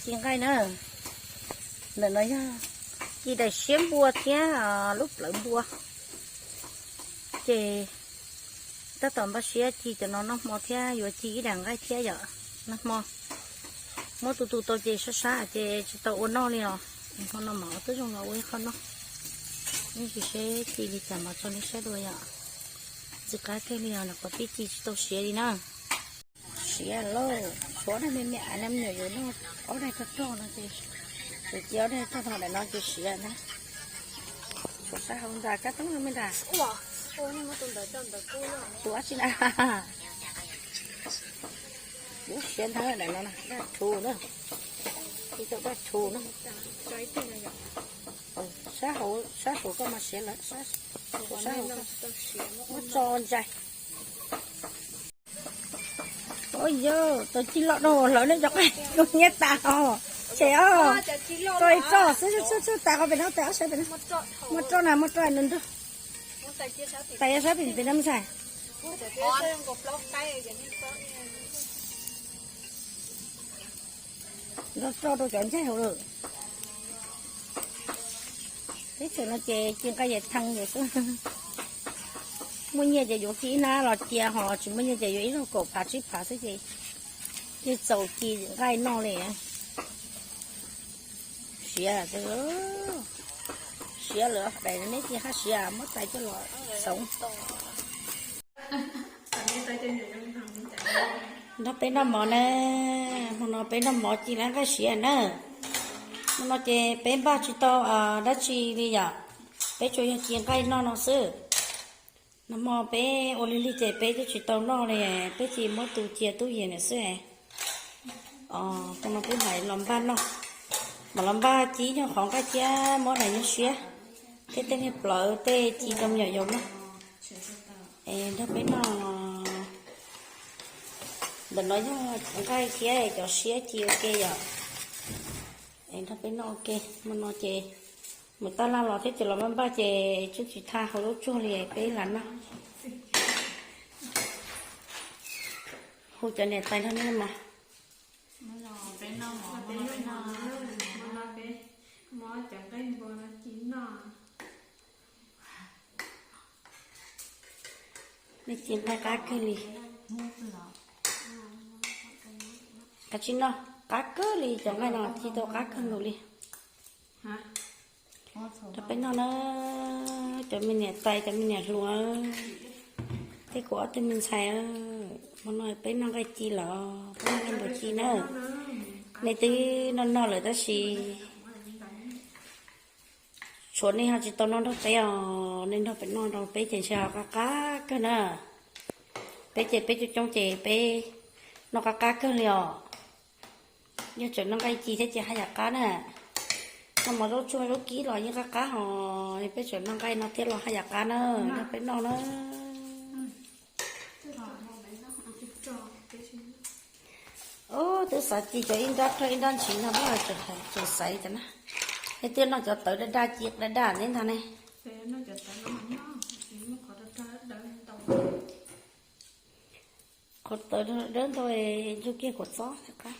Ci nqaij na, ntawm no yog ci daim siab npua thiab lub plawv npua. Ces tab tom npaj siab ci cov no noj hmo thiab yuav ci ib daim nqaij thiab yom. Noj hmo muab tu tu tau ces sab sab ces tsis tau ua noj li os. Hmo no mas twb zoo los ua ib qho noj. Nej sim seb ci li cas mas tso nej saib dua yom. Ntxim qab kawg li os, nyuam qhuav pib ci tsis tau siav li na. Siav lauj, tshuav daim me me me nyuam yaus noj ob daig roj roj no ces, ces cia ob daig roj roj daim no ces siav na. Tshuav sab hauv ntag, kab tob me ntag. Tus dab tsi na? Kuv siav ntag daim no na, daj rhuv na. Ci tau daj rhuv na. Sab hauv, sab saum koj mas siav lawm, sab saum, muab tso ntsais. Ua yog tau ci loj dhau hlawv nej cov qe kub hnyiab tas os. Tshem os, tso li tso xwb, tso tas qhov pem no, tais ob sab pem no. Muab roj na, muab roj nws nrug. Tais ob sab pem pem no me ntxhais. Nrog roj rau cov ncaig hauv lawm. Teb chaws no ces ci nqaij yam thee yam xwb. Muaj nyiaj ces yuav ci ib hnab los cia, ho tsis muaj nyiaj ces yuav ib zaug kaum phav tsib phav xwb ces yeej txaus ci nqaij noj li. Siav, siav lawm, daim neb ci haj siav, muab tais coj los xoov. Nrog peb noj mov na, hmo no peb noj mov ci lawv nqaij siav na. Hmo no ces peb npaj tsis tau dab tsi li yom, peb tsuas yog ci nqaij noj no xwb. Nag hmo peb ua lig lig ces peb twb tsis tau noj li, peb cia muab tu cia tub yees lawm xwb. Hmo no peb mam los npaj noj, mam los npaj ci ib nyuag qhov nqaij thiab muab daim nyuag siab thiab tej niag plawv tej ci rau me nyuam yaus noj. Es nrog peb noj, ntawm no yog nqaij thiab cov siab ci ua ke yom. Es nrog peb noj ua ke, hmo no ces mus taj laj los thiab ces los npaj npaj ces twb tsis tau hau lub tsuag li peb lam noj. Hu cov niam tais nrog nej mov. Nej ci nqaij qab kawg li. Kav tsij noj, qab kawg li, cov nqaij no ci tau qab kawg nkaus li. Rau peb noj na, cov me niam tais, cov me niam hluas, tej kuv ob tug me ntxhais, hmo no peb noj nqaij ci los peb noj nqaij npua ci na. Nej twb noj noj lawm tab sis tshuav nej ho tsis tau noj nrog peb os, nej nrog peb noj nrog peb ces ntshe ho qab qab kawg na. Peb ces peb coob coob ces peb noj qab qab kawg li os. Yog tseem noj nqaij ci thiab ces haj yam qab na. Noj mov zaub tsuag zaub kib los yeej qab qab hos, peb tseem noj nqaij no thiab los haj yam qab na, nrog peb noj na. Ub, twb xav ci cov ib nrab rog ib nrab ntshiv no, tseem xaiv cov na. Nej twb noj cov tawv daj daj ci daj daj ntawd ntag ne. Qhov tawv dawb ntau, ntsuj kiag kuv txob qab.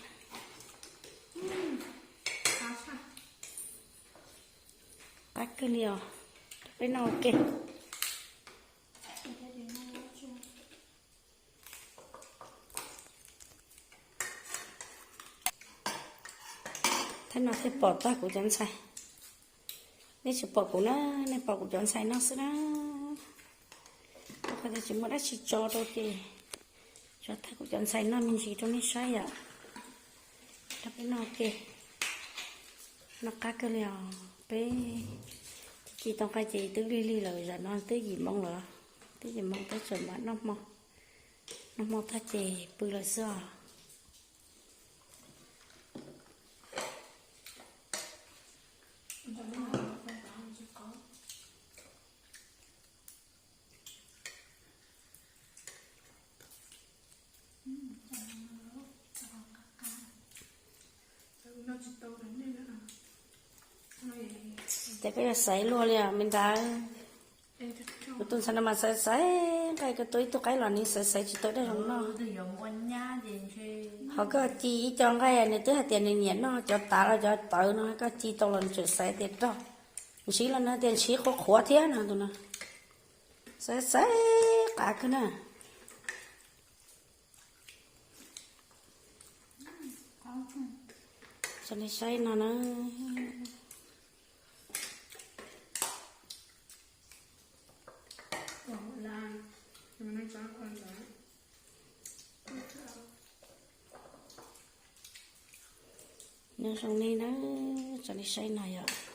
Qab kawg li os, peb noj ua ke. Thaum no thiaj pom tag kuv cov ntxhais. Nej tsis pom kuv na, nej pom kuv cov ntxhais noj xwb na. Rau qhov tias tsis muaj dab tsi tso rau ces tso tag kuv cov ntxhais noj me ntsis rau nej saib yom. Rau peb noj ua ke. Noj qab kawg li os. Peb ci ci tau nqaij ces twb lig lig lawm, zaum no twb yim moo lawm. Twb yim moo peb tseem mam noj hmo. Noj hmo tag ces pw lawm xwb os. Ces koj yog xaiv luag li os me ntxhais. Kuv tus ntxhais no mas xaiv xaiv Koj tua ib tug qaib los nws xaiv xaiv tsis tau dej zoo noj. Ho koj ci ib co nqaij nws twb hais tias nws nyiam noj cov tav los cov tawv no, koj ci tau los nws tseem xaiv tias rog, ntshiv los nws tias ntshiv qhuav qhuav thiab no tus no. Xaiv xaiv qab kawg na. Tso nej saib no na. Nyob zoo nej na, tso nej saib no yog